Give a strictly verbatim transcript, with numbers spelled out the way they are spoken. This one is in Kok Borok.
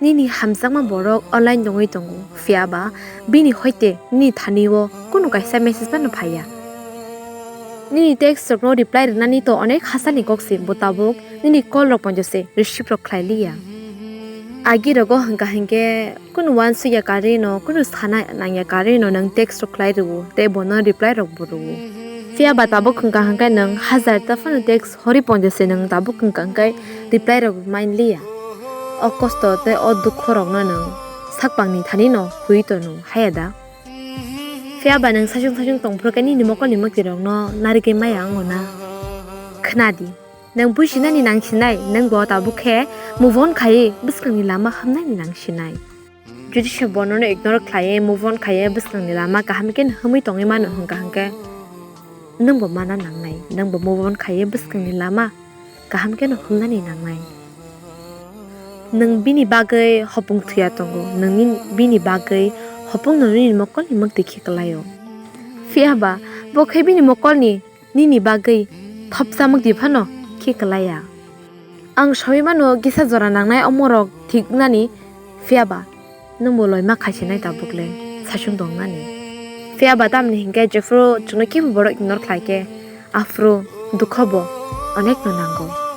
Nini hamjakma borok online wngwi tongo, phiya ba bini hoite nini thani-o kunu kaisa message phano phaiya. Nini text rokno reply rwnani to onek hachani kok se, bo tabuk nini call rok poito se receive rok khlai liya. Agi rogo hwnkha hinkhe kunu uansukya karwi no, kunu sana nangya karwi no nwng text rok khlai rwo tei bono reply rok bo rwo. Phiya ba tabuk hwnkha hinkhe nwng hajar ta phano text horwi poito se nwng tabuk hwnkha hinkhe reply rok man liya. O kosto tei o dukho rokno nwng sakbangni thani no hui tono, haya da? Phiya ba nwng saichung saichung tong phuru khe nini mokolni mwktwi rokno narigwi maya wngo na? Khna di, nwng buisinani nang sinai, nwng bo tabuk khe move on khaiwi bwskangni lama hamnani nang sinai. Jodi se bonono ignore khlaiwi move on khaiwi bwskangni lama kaham khe hamwi tongwi mano hwnkha hinkhe, nwng bo mana nangnai, nwng bo move on khaiwi bwskangni lama kaham kheno humnani nangnai. Nwng bini bagwi hopung thuya tongo, nwng nin-, bini bagwi hopungno nini mokolni mwktwi khe kwlaio. Phiya ba bo khe bini mokolni nini bagwi thopsa mwktwi phano khe kwlaiya. Ang saui mano kisa jora nangnai omorok thik wngnani, phiya ba nwng bo loima khaisinai tabuk le saichung tongnani. Phiya ba tamni hinkhe jephuru chwngno kebo borok ignore khlai khe, aphuru dukho bo onek no nango.